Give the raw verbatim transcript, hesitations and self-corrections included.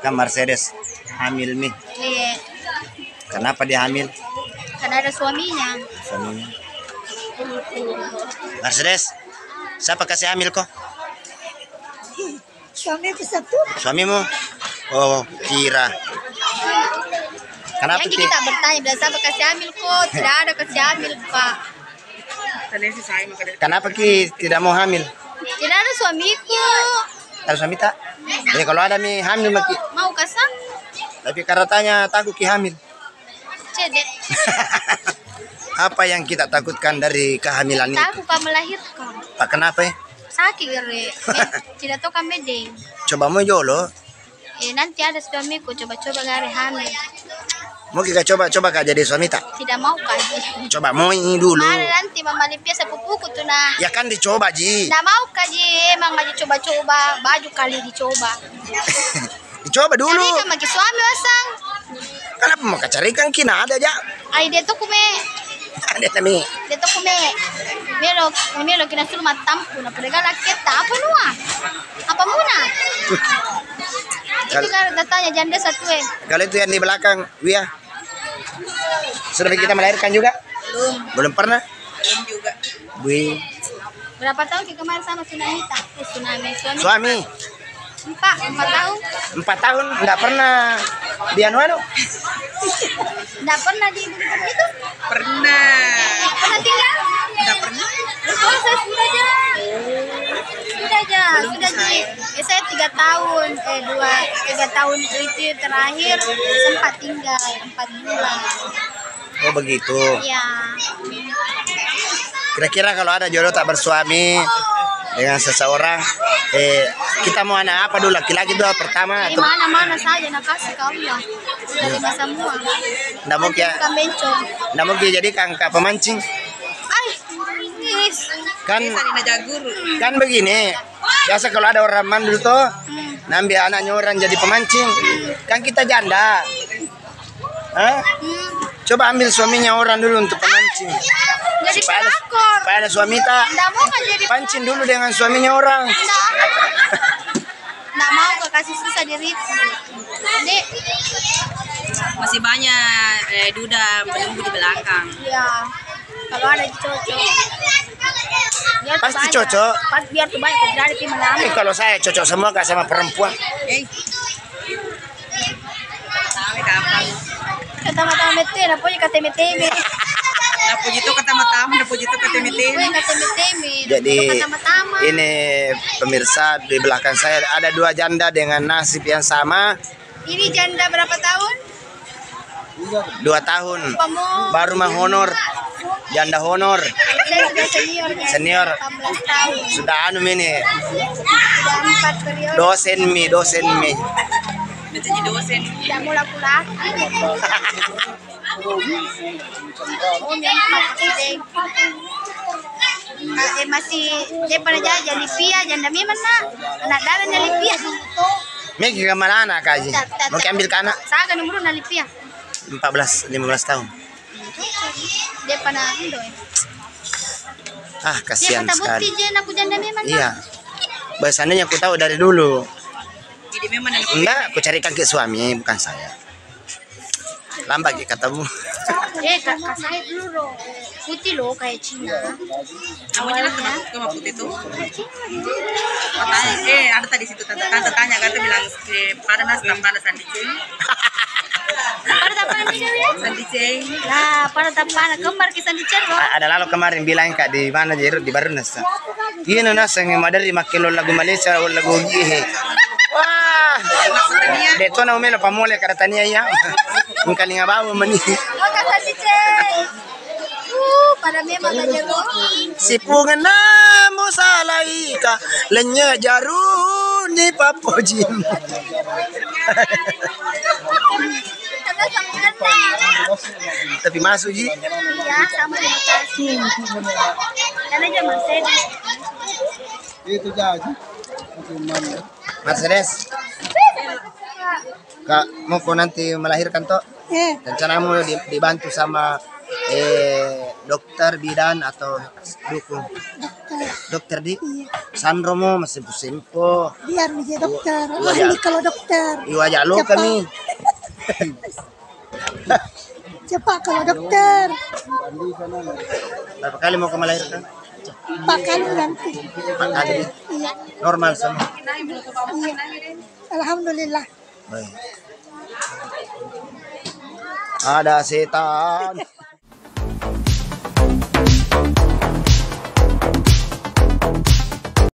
Kan Mercedes hamil mi. Iya. Kenapa dia hamil? Karena ada suaminya. Suaminya. Mercedes, siapa kasih hamil ko? Suamiku satu. Suamimu? Oh, kira. Kenapa? Jadi ti- kita bertanya, bilang siapa kasih hamil ko? Tidak ada kasih hamil, Pak. Kenapa ki tidak mau hamil? Tidak ada suamiku. Ada suami tak? Ya, kalau ada mi hamil maki. Mau kasang? Tapi karatanya takut ki hamil. Cedek. Apa yang kita takutkan dari kehamilan itu? Takut kau melahirkan. Pak, kenapa ya? Sakit gare. Tidak tahu kami deh. Coba mau jolo. Eh, nanti ada suamiku, coba-coba gare hamil. Mau kita coba-coba kak jadi suami tak? Tidak mau kak ji. Coba moi dulu. Mana nanti mama lipia sepupuku tuh nah. Ya kan dicoba ji. Tidak mau kak ji, emang aja coba-coba, baju kali dicoba. Dicoba dulu. Carikan maki suami wasang. Kenapa mau kacarikan kina ada aja? Ai dia tuh kume. Ada kami. Dia tuh kume. Melo, melo kina suruh matampu. Nah, pada galak kita apa nua? Apa muna? Itu kan tanya janda satu eh. Kalau itu yang di belakang, Wia. Sudah kita melahirkan juga? Belum. Belum pernah? Belum juga. Wih. Berapa tahun kita kemarin sama Tsunami tak? Eh, Tsunami suami. Suami. Empat, empat tahun. Empat tahun nggak pernah dianu-anu. Nggak pernah di itu. Pernah. Pernah tinggal? Nggak pernah. Sudah aja. Sudah aja. Sudah ji. Eh, saya tiga tahun, eh dua, tiga tahun itu terakhir sempat tinggal empat bulan. Oh begitu. Iya. Kira-kira kalau ada jodoh tak bersuami dengan seseorang, eh, kita mau anak apa dulu, laki-laki dulu pertama atau? Mana-mana saja nak kasih kau ya. Dari masa semua. Ndak mungkin. Bukan bencong. Ndak mungkin jadi angka pemancing. Ai, is. Kan, kan begini. Biasa kalau ada orang mandul toh, nambil anaknya orang jadi pemancing. Kan kita janda. Hah? Coba ambil suaminya orang dulu untuk pemancing. Jadi supaya ada, pelakor. Supaya ada suami tak? Nggak mau kan jadi pancing dulu dengan suaminya orang. Nggak. Nggak mau kok kasih susah diriku. Dek. Masih banyak eh, duda menunggu di belakang. Iya. Kalau ada cocok. Pasti cocok. Pas biar tuh baik, kok dari tim mana? Eh, kalau saya cocok semua kak sama perempuan. Eh. Tahu kapan? Kata mata mete, apa ya kata mete me? Napuji itu kata mata, napuji itu kata mete. Apa ya kata mete me? Jadi ini pemirsa di belakang saya ada dua janda dengan nasib yang sama. Ini janda berapa tahun? Dua tahun. Baru mah honor. Janda honor. Saya sudah senior, guys. Senior. Delapan belas tahun. Sudah anu ini. Sudah empat periode. Dosen mi, dosen mi. Menjadi dosen. Tidak mau laku-laku. Oh, memang masih deh. Ah, eh, masih, dia pernah jajan Lipia, janda memang nak. Anak dalam Lipia. Megi kemalana kaji. Mau ambil ke anak? Saga nomor na Lipia. Empat belas, lima belas tahun. Dia pernah indo eh. Ah, kasihan sekali. Dia kata bukti je, aku janda memang. Iya. Bahasanya aku tahu dari dulu. Jadi memang enggak, aku carikan ke suami, bukan saya. Lambat ki katamu. Eh, kak, kak saya dulu loh. Putih loh, kayak Cina. Namanya lah kenapa, kenapa putih tuh? Tanya, eh, ada tadi situ tante, tante tanya, kata bilang, eh, pada nas, pada sandi ceng. Pada apa nih dia? Sandi ceng. Lah, pada apa? Kembar ke sandi ceng loh. A-, ada lalu kemarin bilang kak di mana Jeru di Barunasa. Iya, no, naseng madari makkelo lagu Malaysia, lagu Ogi, he. Wah, de to na umelo pamole kara tania iya. Engkalinga bau meni. Oka sandi ceng. Uh, pada memang aja kok. Sipungenna musalaika, lennye jaruni pappojimu. Tapi masuk ji. Iya, sama di Bekasi. Karena dia Mercedes. Itu jadi. Mercedes. Kak, mau kau nanti melahirkan toh? Eh. Rencanamu di-, dibantu sama eh Dokter bidan atau dukun? Dokter. Dokter di? Iya. Sanromo masih sempo. Biar menjadi dokter. Iya, ahli iya. Kalau dokter. Iwa jalo kami. Cepat kalau dokter. Berapa kali mau ke melahirkan? Empat kali nanti. Empat kali. Iya. Normal semua. Iya. Alhamdulillah. Baik. Ada setan.